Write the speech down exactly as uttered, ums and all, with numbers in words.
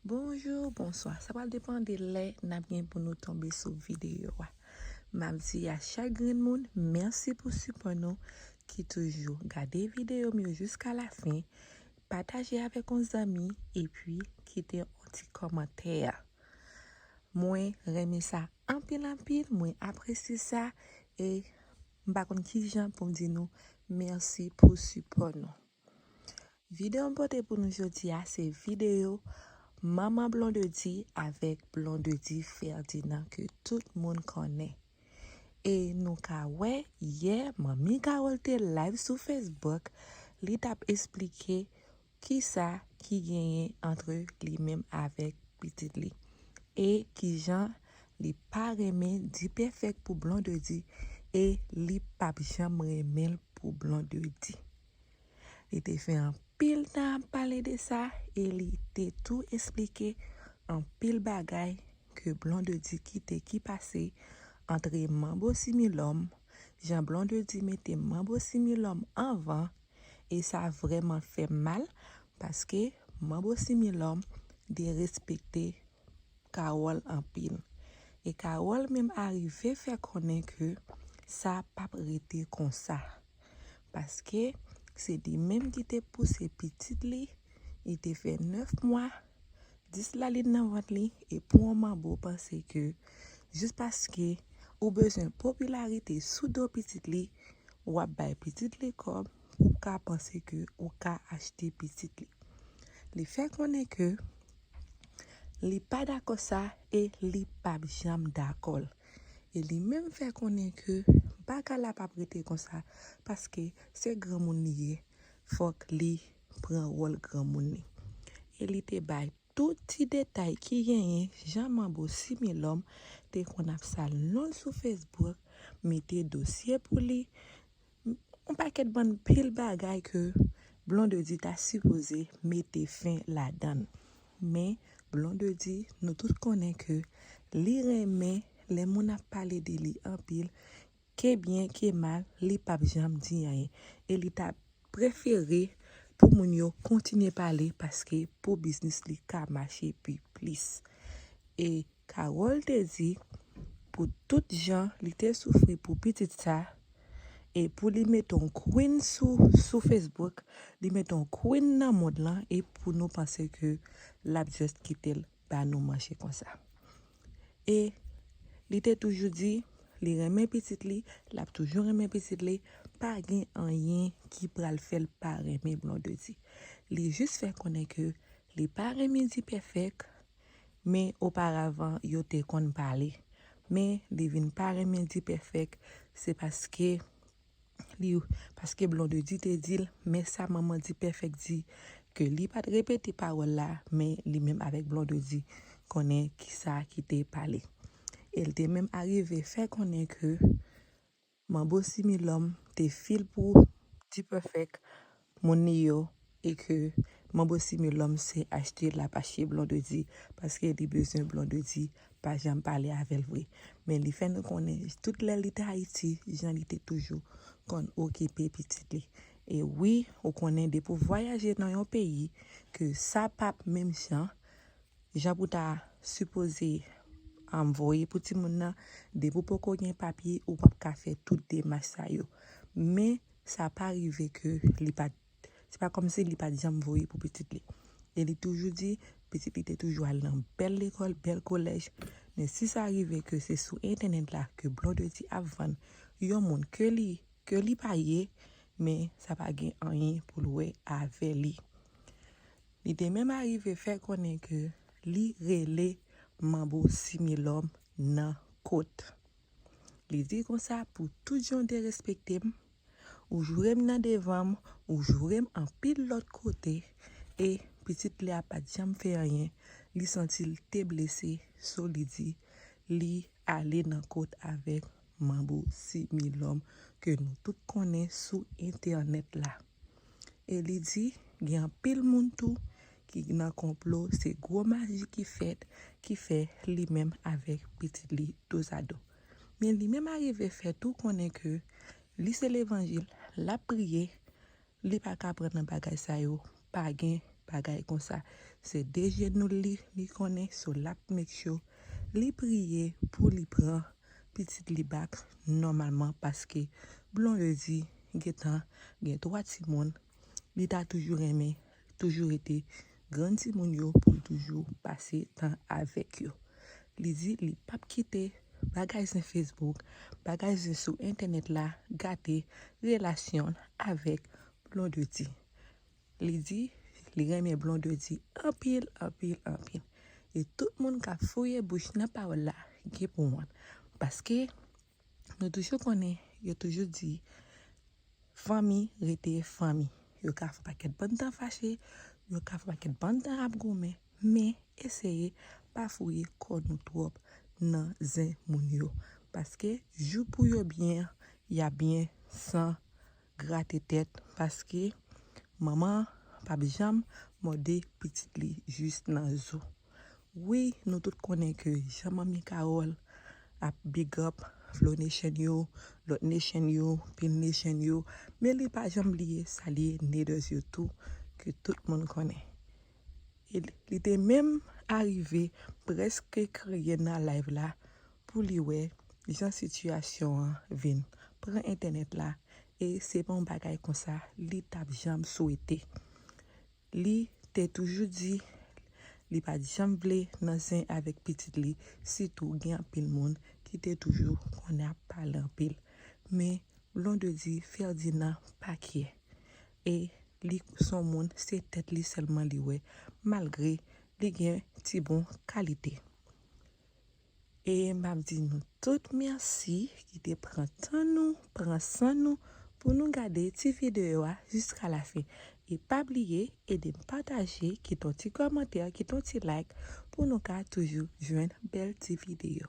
Bonjou, bonswa. Sa pral depann de lè n ap gen pou nou tonbe sou videyo a. M ap di a chak grenn moun, mèsi pou sipò nou ki toujou gade videyo m yo jiska lafen. Pataje avèk yon zanmi, epi kite yon ti kòmantè. Mwen renmen sa anpil, anpil, mwen apresye sa, e m pa konn ki jan pou m di nou mèsi pou sipò nou. Videyo m pote pou nou jodi a se videyo Manman Blondedy avèk Blondedy Ferdinand ke tout moun konnen. E nou ka wè, yè, Manmi Carole te live sou Facebook, li t ap esplike kisa ki genyen antre li menm avèk pitit li. E kijan li pa renmen Dipèfèk pou Blondedy e li p ap janm renmen l pou Blondedy. Li te fè anpil tan ap pale de sa e li te tou esplike anpil bagay ke Blondedy kite ki pase antre Manbo Similòm, jan Blondedy mete Manbo Similòm anvan, e sa vrèman fè m mal, paske Manbo Similòm derespekte Carole anpil. E Carole menm arive fè konnen ke sa p ap rete konsa. Paske se li menm ki te pouse pitit li, li te fè nèf mwa, dis lalin nan vant li, e pou yon manbo panse ke jis paske ou bezwen popilarite sou do pitit li, w ap bay pitit li kòb, ou ka panse ke ou ka achte pitit li. Li fè konnen ke li pa dakò sa e li p ap janm dakò l. E li menm fè konnen ke bagay la p ap rete konsa, paske se granmoun li ye, fòk li pran wòl granmoun li. E li te bay tout ti detay ki genyen, jan Manbo Similòm te konn ap sal non l sou Facebook, mete dosye pou li, yon pakèt bann pil bagay ke Blondedy ta sipoze mete fen ladan l. Men Blondedy, nou tout konnen ke li renmen lè moun ap pale de li anpil, ke byen, ke mal, li p ap janm di anyen. E li ta prefere pou moun yo kontinye pale paske pou biznis li ka mache pi plis. E Carole te di, pou tout jan li te soufri pou pitit sa, e pou li mete yon queen sou, sou Facebook, li mete yon queen nan mond lan, e pou nou panse ke l ap just kite l ba nou manje konsa. E li te toujou di, li renmen pitit li, l ap toujou renmen pitit li, pa gen anyen ki pral fè l pa renmen Blondedy. Li jis fè konnen ke li pa renmen Dipèfèk, men oparavan yo te konn pale. Men li vin pa renmen Dipèfèk, se paske li, paske Blondedy te di l, men sa manman Dipèfèk di, ke li pa t repete pawòl la, men li menm avèk Blondedy konnen kisa ki te pale. E l te menm arive fè konnen ke Manbo Similòm te fil pou Dipèfèk, moun li yo, e ke Manbo Similòm se achte l ap achte Blondedy, paske li bezwen Blondedy pa janm pale avè l vre. Men li fè nou konnen tout lè li te Ayiti, jan li te toujou konn okipe pitit li. E wi, ou konnen depi w vwayaje nan yon peyi ke sa p ap menm jan, jan pou ta sipoze, um, voye pou timoun nan, depi w poko gen papye, ou p ap ka fè tout demach sa yo. Men sa pa rive ke li pa t, se pa kòmsi li pa t janm voye pou pitit li. E li toujou di, pitit li te toujou al nan bèl lekòl, bèl kolèj. Men si sa rive ke se sou entènèt la ke Blondedy ap vann yon moun ke li, ke li pa ye, men sa pa gen anyen pou l wè avè li. Li te menm arive fè konnen ke li rele Manbo Similòm nan kot. Li di konsa, pou tout jan w derespekte m, ou joure m nan devan m, ou joure m anpil lòt kote, e pitit li a pa t janm fè anyen, li santi l te blese, so li di, li ale nan kot avèk Manbo Similòm ke nou tout konnen sou entènèt la. E li di, gen anpil moun tou ki nan konplo, se gwo maji ki fèt, ki fè li menm avèk pitit li dozado. Men li menm arive fè tou konnen ke li se levanjil, l ap priye, li pa ka pran nan bagay sa yo, pa gen bagay konsa. Se de jenou li, li konnen, so l ap make sure li priye pou li pran pitit li back nòmalman, paske Blondedy gentan gen twa timoun, li ta toujou renmen toujou rete grann timoun yo pou l toujou pase tan avèk yo. Li di li p ap kite bagay zen Facebook, bagay zen sou entènèt la gate relasyon l avèk Blondedy. Li di li renmen Blondedy anpil, anpil, anpil. E tout moun k ap fouye bouch nan pawòl la gen pou wont. Paske nou toujou konnen, yo toujou di fanmi rete fanmi. Yo ka fè pakèt bann tan fache, yo ka fè pakèt bann tan ap goumen, men eseye pa fouye kò nou twòp nan zen moun yo. Paske jou pou yo byen, y a byen san grate tèt, paske manman p ap janm mòde pitit li jis nan zo. Wi, nou tout konnen ke jan manmi Carole ap big up Flow Nation yo, lòt Nation yo, Pil Nation yo, men li pa janm bliye salye Naders yo tou, ke tout moun konnen. E li te menm arive prèske kriye nan live la pou li wè jan sitiyasyon an vin pran entènèt la, e se pa yon bagay konsa li t ap janm swete. Li te toujou di li pa t janm vle nan zen avèk pitit li, sitou gen anpil moun ki te toujou konnen ap pale anpil. Men Blondedy Ferdinand pa kyè. E li se yon moun, se tèt li sèlman li wè, malgre li gen ti bon kalite. E m ap di nou tout mèsi ki te pran tan nou, pran san nou pou nou gade ti videyo a jiska lafen. E pa bliye, ede m pataje, kite yon ti kòmantè, kite yon ti like pou nou ka toujou jwenn bèl ti videyo.